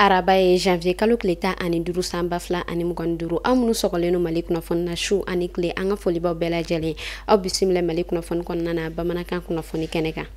Araba ye janvier kalo tile 15 san 2025. Aw minnu sɔgɔlen don Mali kunnafoni na su ani tile, an ka folibaw bɛɛ lajɛlen. Aw bisimila Mali kunnafoni kɔnɔna na bamanankan kunnafoni kɛnɛ kan.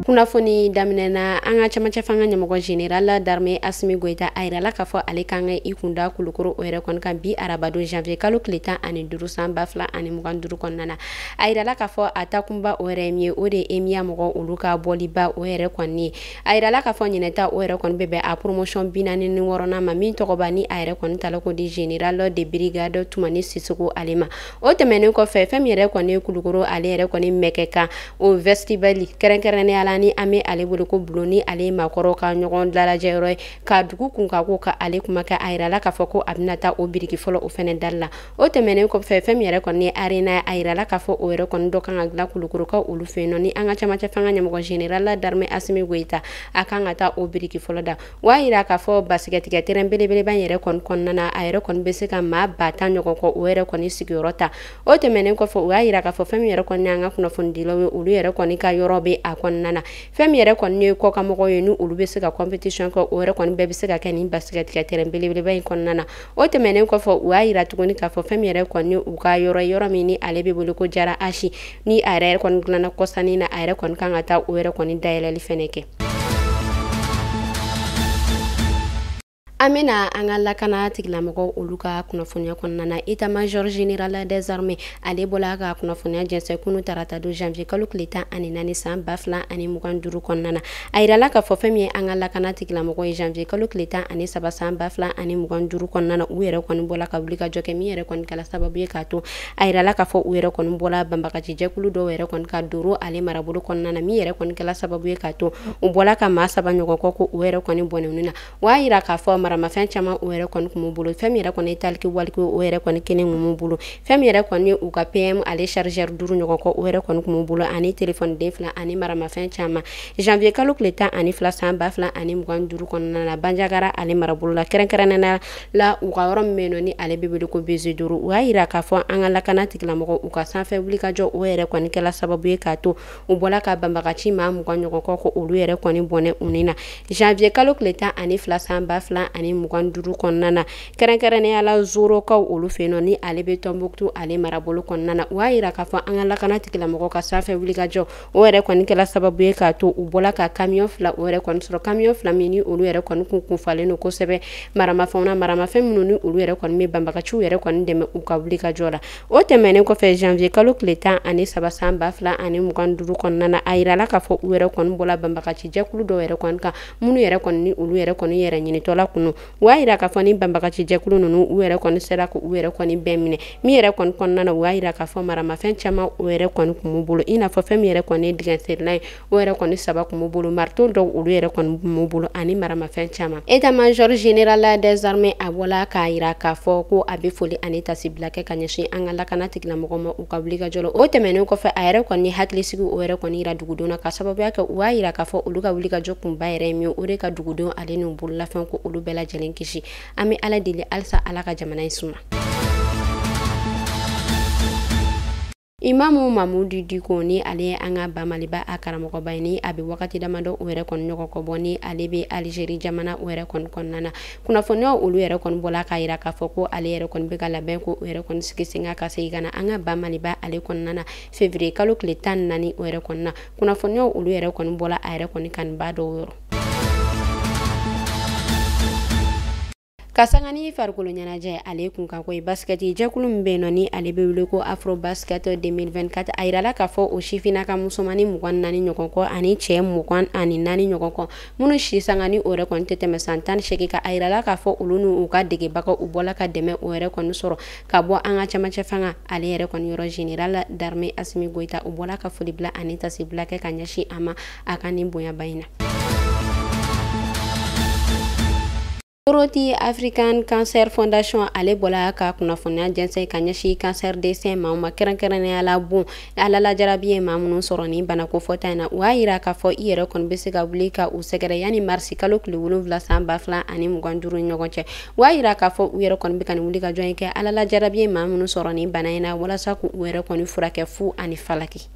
Kunnafoni daminɛna an ka camancɛ fanga ɲɛmɔgɔ général d'armée Assimi Goïta a yirala k'a fɔ ale kan ka i kunda Kulukoro o yɛrɛ kɔni kan bi arabadon janvier kalo tile 15 san 2025 kɔnɔna na. A yirala k'a fɔ a takunba o yɛrɛ min ye, o de ye EMIA mɔgɔ olu ka bɔliba o yɛrɛ kɔni ye. A yirala k'a fɔ ɲinɛta o yɛrɛ kɔni bɛ bɛn a promotion 46nan ma, min tɔgɔba ni a yɛrɛ kɔni tala ko di général de brigade Tumani Sisoko ale ma. O tɛmɛnen kɔfɛ, fɛn min yɛrɛ kɔni ye Kulukoro ale yɛrɛ kɔni mɛkɛ kan o vestibule kɛrɛnkɛrɛnnenya la, ni an bɛ ale wele ko bulon, ni ale ye maakɔrɔw ka ɲɔgɔn dalajɛ yɔrɔ ye ka dugu kun ka ko ka ale kuma kɛ. A yirala k'a fɔ ko a bɛna taa o biriki fɔlɔ o fɛnɛ dali la. O tɛmɛnen kɔfɛ, fɛn min yɛrɛ kɔni ye arena, a yirala k'a fɔ o yɛrɛ kɔni dɔ kan ka dilan Kulukorokaw olu fɛ yen nɔ, ni an ka camancɛ fanga ɲɛmɔgɔ général d'armée Assimi Goïta a kan ka taa o biriki fɔlɔ da. O y'a yira k'a fɔ basikɛtikɛ terrain belebeleba in yɛrɛ kɔni kɔnɔna na, a yɛrɛ kɔni bɛ se ka maa 10,000 ɲɔgɔn kɔ o yɛrɛ kɔni sigiyɔrɔ ta. O tɛmɛnen kɔfɛ, o y'a yira k'a fɔ fɛn min yɛrɛ kɔni y'an ka kunnafonidilaw ye, olu yɛrɛ kɔni ka yɔrɔ bɛ a kɔnɔna na. Fɛn min yɛrɛ kɔni ye kɔkanmɔgɔw ye, ni olu bɛ se ka compétition kɛ, o yɛrɛ kɔni bɛɛ bɛ se ka kɛ nin basikɛtikɛ terrain belebeleba in kɔnɔna na. O tɛmɛnen kɔfɛ, u y'a yira tuguni k'a fɔ fɛn min yɛrɛ kɔni u ka yɔrɔ min ni ale bɛ wele ko Jara Asi, ni a yɛrɛ kɔni dilanna kɔsannin na, a yɛrɛ kɔni kan ka taa o yɛrɛ kɔni dayɛlɛli fɛnɛ kɛ. An bɛna an ka lakana tigilamɔgɔw olu ka kunnafoniya kɔnɔna na. État-major général des armées ale bɔla ka kunnafoniya jɛnsɛn kunu tarata don janvier kalo tile 14 san 2025 kɔnɔna na. A yirala k'a fɔ fɛn min ye an ka lakana tigilamɔgɔw ye, janvier kalo tile 13 san 2025 kɔnɔna na, u yɛrɛ kɔni bɔla ka wuli ka jɔ kɛ, min yɛrɛ kɔni kɛla sababu ye k'a to a yirala k'a fɔ u yɛrɛ kɔni bɔla banbagaci jɛkulu dɔw yɛrɛ kɔni ka doro ale marabolo kɔnɔna na, min yɛrɛ kɔni kɛla sababu ye k'a to u bɔla ka maa 3 ɲɔgɔn kɔ ko u yɛrɛ kɔni bɔnɛ na. O y'a yira k'a fɔ maramafɛn caman o yɛrɛ kɔni kun b'u bolo. Fɛn min yɛrɛ kɔni ye taliki waliki o yɛrɛ kɔni kelen kun b'u bolo. Fɛn min yɛrɛ kɔni u ka PM ale chargeur 5 ɲɔgɔn kɔ o yɛrɛ kɔni kun b'u bolo, ani téléphone den 2 ani maramafɛn caman. Janvier kalo tile 12 san 2025 kɔnɔna na, Banjagara ale marabolo la, kɛrɛnkɛrɛnnenya la u ka yɔrɔ min bɛ yen nɔ ni ale bɛ wele ko Beze Duuru. U y'a yira k'a fɔ an ka lakana tigilamɔgɔw u ka sanfɛ wulikajɔ o yɛrɛ kɔni kɛla sababu ye k'a to u bɔla ka banbagaci maa 20 ɲɔgɔn kɔ ko olu yɛrɛ kɔni bɔnɛ u ni na. Janvier kalo tile 12 san 2025 kɔnɔna na, kɛrɛnkɛrɛnnenya la Zorokaw olu fɛ yen nɔ, ni ale bɛ Tɔnbuktu ale marabolo kɔnɔna na. U y'a yira k'a fɔ an ka lakana tigilamɔgɔw ka sanfɛ wulikajɔ o yɛrɛ kɔni kɛla sababu ye k'a to u bɔla ka camion 2 o yɛrɛ kɔni sɔrɔ, camion 2 min ni olu yɛrɛ kɔni kun falen don kosɛbɛ maramafɛnw na, maramafɛn minnu ni olu yɛrɛ kɔni bɛ banbagaciw yɛrɛ kɔni dɛmɛ u ka wulikajɔ la. O tɛmɛnen kɔfɛ, janvier kalo tile 13 san 2025 kɔnɔna na, a yirala k'a fɔ u yɛrɛ kɔni bɔla banbagaci jɛkulu dɔw yɛrɛ kɔni kan, minnu yɛrɛ kɔni ni olu yɛrɛ kɔni yɛrɛ ɲinitɔla kunu. U y'a yira k'a fɔ ni banbagaci jɛkulu ninnu u yɛrɛ kɔni sera k'u yɛrɛ kɔni bɛɛ minɛ, min yɛrɛ kɔni kɔnɔna na, u y'a yira k'a fɔ maramafɛn caman o yɛrɛ kɔni kun b'u bolo, i n'a fɔ fɛn min yɛrɛ kɔni ye dingɛsenna ye, o yɛrɛ kɔni 3 kun b'u bolo, marteau dɔw olu yɛrɛ kɔni kun b'u bolo, ani maramafɛn caman. État-major général des armées a bɔla k'a yira k'a fɔ ko a bɛ foli ani tasibila kɛ ka ɲɛsin an ka lakana tigilamɔgɔw ma u ka wulikajɔ la. O tɛmɛnen kɔfɛ, a yɛrɛ kɔni hakilisigi o yɛrɛ kɔni yira dugudenw na, ka sababuya kɛ u y'a yira k'a fɔ olu ka wulikajɔ kunba yɛrɛ ye min ye, o de ka dugudenw ale n'u bololafɛnw ko olu bɛɛ lajɛlen kisi. An bɛ Ala deli halisa Ala ka jamana in suma. Imamu Mamudu Diko, ni ale ye an ka ba Maliba a karamɔgɔba ye, ni a bɛ wagati damadɔ o yɛrɛ kɔni ɲɔgɔn kɔ bɔ, ni ale bɛ Algérie jamana o yɛrɛ kɔni kɔnɔna na. Kunnafoniyaw olu yɛrɛ kɔni bɔla k'a yira k'a fɔ ko ale yɛrɛ kɔni bɛ ka labɛn ko o yɛrɛ kɔni sigi sen kan ka segin ka na an ka ba Maliba ale kɔnɔna na février kalo tile 14 o yɛrɛ kɔnɔna. Kunnafoniyaw olu yɛrɛ kɔni bɔla a yɛrɛ kɔni kanubaa dɔw yɔrɔ. Ka sanga ni farikolo ɲɛnajɛ ale kunkanko ye, basikɛti jɛkulu min bɛ yen nɔ ni ale bɛ wele ko Afro Basket 2024, a yirala k'a fɔ o sifinna ka musomannin 24 ɲɔgɔn kɔ ani cɛ 24 ɲɔgɔn kɔ, minnu si sanga ni o yɛrɛ kɔni tɛ tɛmɛ san 18 kan. A yirala k'a fɔ olu n'u ka degebagaw u bɔla ka dɛmɛ o yɛrɛ kɔni sɔrɔ ka bɔ an ka camancɛ fanga ale yɛrɛ kɔni yɔrɔ général d'armée Assimi Goïta. U bɔla ka foli bila ani tasibila kɛ ka ɲɛsin a ma a ka nin bonyaba in na. Dorothy African Cancer Foundation ale bɔla ka kunnafoniya jɛnsɛn ka ɲɛsin cancer de sein maaw ma, kɛrɛnkɛrɛnnenya la bon Ala lajarabi ye maa minnu sɔrɔ ni bana kofɔta in na. U y'a yira k'a fɔ i yɛrɛ kɔni bɛ se ka wuli ka u sɛgɛrɛ yanni marisi kalo tile 7 san 2025 ni ɲɔgɔn cɛ. U y'a yira k'a fɔ u yɛrɛ kɔni bɛ ka nin wuli ka jɔ in kɛ Ala lajarabi ye maa minnu sɔrɔ ni bana in na walasa k'u yɛrɛ kɔni furakɛ fu ani falaki.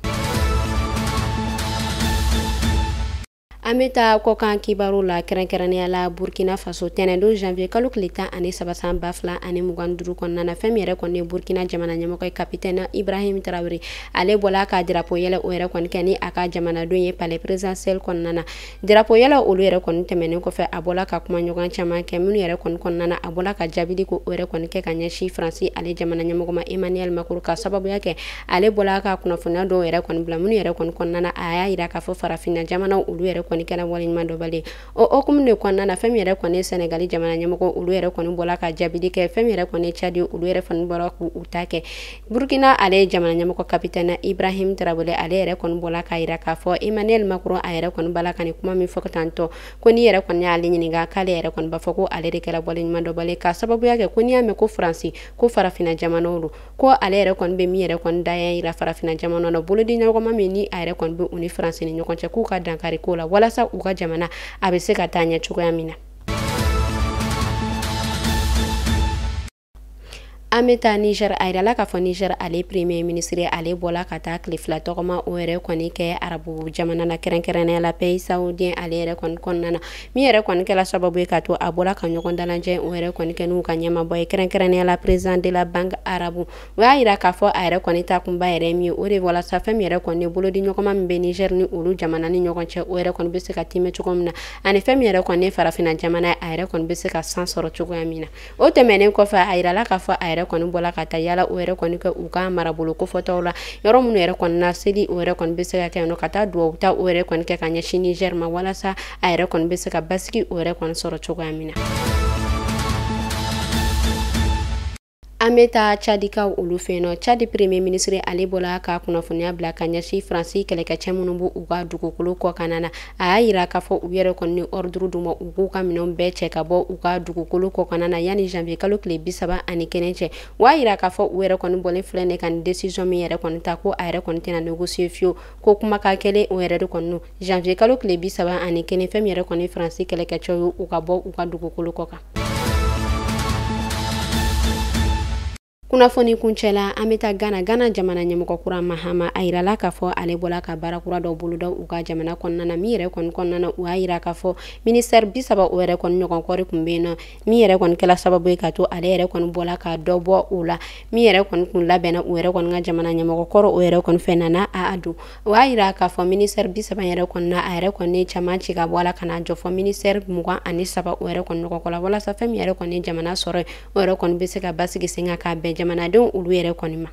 An bɛ taa kɔkan kibaru la, kɛrɛnkɛrɛnnenya la Burkina Faso. Tɛnɛndon janvier kalo tile 13 san 2025 kɔnɔna na, fɛn min yɛrɛ kɔni ye Burkina jamana ɲɛmɔgɔ ye capitaine Ibrahim Traoré, ale bɔla ka drapeau yɛlɛ o yɛrɛ kɔni kɛ ni a ka jamanadenw ye palais présidentiel kɔnɔna na. Drapeau yɛlɛ olu yɛrɛ kɔni tɛmɛnen kɔfɛ, a bɔla ka kuma ɲɔgɔn caman kɛ minnu yɛrɛ kɔni kɔnɔna na, a bɔla ka jaabili ko o yɛrɛ kɔni kɛ ka ɲɛsin Faransi ale jamana ɲɛmɔgɔ ma Emmanuel Macron, ka sababuya kɛ ale bɔla ka kunnafoniya dɔw yɛrɛ kɔni bila minnu yɛrɛ kɔni kɔnɔna na, a y'a yira k'a fɔ farafinna jamanaw olu yɛrɛ kɔni kɛra waleɲuman dɔbali. O hokumu de kɔnɔna na, fɛn min yɛrɛ kɔni ye Senegali jamana ɲɛmɔgɔ olu yɛrɛ kɔni bɔla ka jaabili kɛ, fɛn min yɛrɛ kɔni ye Tchad olu yɛrɛ fana bɔra k'u ta kɛ. Burkina ale jamana ɲɛmɔgɔ capitaine Ibrahim Traoré ale yɛrɛ kɔni bɔla k'a yira k'a fɔ Emmanuel Macron a yɛrɛ kɔni bala ka nin kuma min fɔ tantɔ, ko n'i yɛrɛ kɔni y'ale ɲininka k'ale yɛrɛ kɔni b'a fɔ ko ale de kɛra waleɲuman dɔbali, ka sababuya kɛ ko n'i y'a mɛn ko Faransi ko farafinna jamanaw don, ko ale yɛrɛ kɔni bɛ min yɛrɛ kɔni da yira farafinna jamanaw na, bolodi ɲɔgɔnma min ni a yɛrɛ kɔni bɛ u ni Faransi ni ɲɔgɔn cɛ, k'u ka dankari ko la walasa u ka jamana a bɛ se ka taa ɲɛ cogoya min na. An bɛ taa Niger. A yirala k'a fɔ Niger ale premier ministre ale bɔla ka taa tile 2 tɔgɔma o yɛrɛ kɔni kɛ arabu jamana na, kɛrɛnkɛrɛnnenya la pays saoudien ale yɛrɛ kɔni kɔnɔna na, min yɛrɛ kɔni kɛla sababu ye k'a to a bɔla ka ɲɔgɔn dalajɛ o yɛrɛ kɔni kɛ n'u ka ɲɛmabɔ ye, kɛrɛnkɛrɛnnenya la président de la banque arabu. O y'a yira k'a fɔ a yɛrɛ kɔni ta kunba yɛrɛ min ye o de walasa fɛn min yɛrɛ kɔni bolodi ɲɔgɔnma min bɛ Niger ni olu jamana ni ɲɔgɔn cɛ, o yɛrɛ kɔni bɛ se ka timɛ cogo min na, ani fɛn min yɛrɛ kɔni ye farafinna jamana ye a yɛrɛ kɔni bɛ se ka san sɔrɔ cogoya min na. O tɛmɛnen kɔfɛ, a yirala k'a fɔ a yɛrɛ kɔni bɔla ka taa yala o yɛrɛ kɔni kɛ u ka marabolo kofɔtaw la, yɔrɔ minnu yɛrɛ kɔni na seli o yɛrɛ kɔni bɛ se ka kɛ yen nɔ, ka taa duwawu ta o yɛrɛ kɔni kɛ ka ɲɛsin Niger ma walasa a yɛrɛ kɔni bɛ se ka basigi o yɛrɛ kɔni sɔrɔ cogoya min na. An bɛ taa Tchadikaw olu fɛ yen nɔ. Tchad premier ministre ale bɔla ka kunnafoniya bila ka ɲɛsin Faransi kɛlɛkɛcɛ minnu b'u u ka dugukolo kɔkanna na. A y'a yira k'a fɔ u yɛrɛ kɔni ni ordre d'u ma u k'u ka minɛnw bɛɛ cɛ ka bɔ u ka dugukolo kɔkanna na yanni janvier kalo tile 31 cɛ. U y'a yira k'a fɔ u yɛrɛ kɔni bɔlen filɛ nin ka nin décision min yɛrɛ kɔni ta, ko a yɛrɛ kɔni tɛna négocier fiyewu, ko kumakan kelen o yɛrɛ de kɔni janvier kalo tile 31 fɛn min yɛrɛ kɔni Faransi kɛlɛkɛcɛw ye u ka bɔ u ka dugukolo kɔkan. Kunnafoni kuncɛla, an bɛ taa Ghana. Ghana jamana ɲɛmɔgɔ kura Mahama, a yirala k'a fɔ ale bɔla ka baara kura dɔ boloda u ka jamana kɔnɔna na, min yɛrɛ kɔni kɔnɔna na u y'a yira k'a fɔ ministère 30 o yɛrɛ kɔni ɲɔgɔn kɔri tun bɛ yen nɔ, min yɛrɛ kɔni kɛla sababu ye ka to ale yɛrɛ kɔni bɔla ka dɔ bɔ o la, min yɛrɛ kɔni kun labɛnna u yɛrɛ kɔni ka jamana ɲɛmɔgɔ kɔrɔ o yɛrɛ kɔni fɛ nana a don. O y'a yira k'a fɔ ministère 30 yɛrɛ kɔni na, a yɛrɛ kɔni caman ci ka bɔ a la ka na jɔ fɔ ministère 23 o yɛrɛ kɔni ɲɔgɔn kɔ la, walasa fɛn min yɛrɛ kɔni jamana sɔrɔ o yɛrɛ kɔni bɛ se ka basigi sen kan k'a bɛn jamanadenw olu yɛrɛ kɔni ma.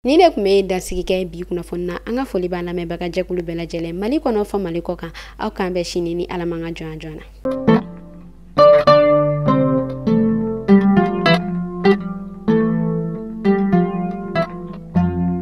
Ni ne tun bɛ dansigi kɛ bi kunnafoni na. An ka foli b'an lamɛnbaga jɛkulu bɛɛ lajɛlen, Mali kɔnɔ fɔ Mali kɔ kan. Aw k'an bɛn sini ni Ala man ka jɔn joona.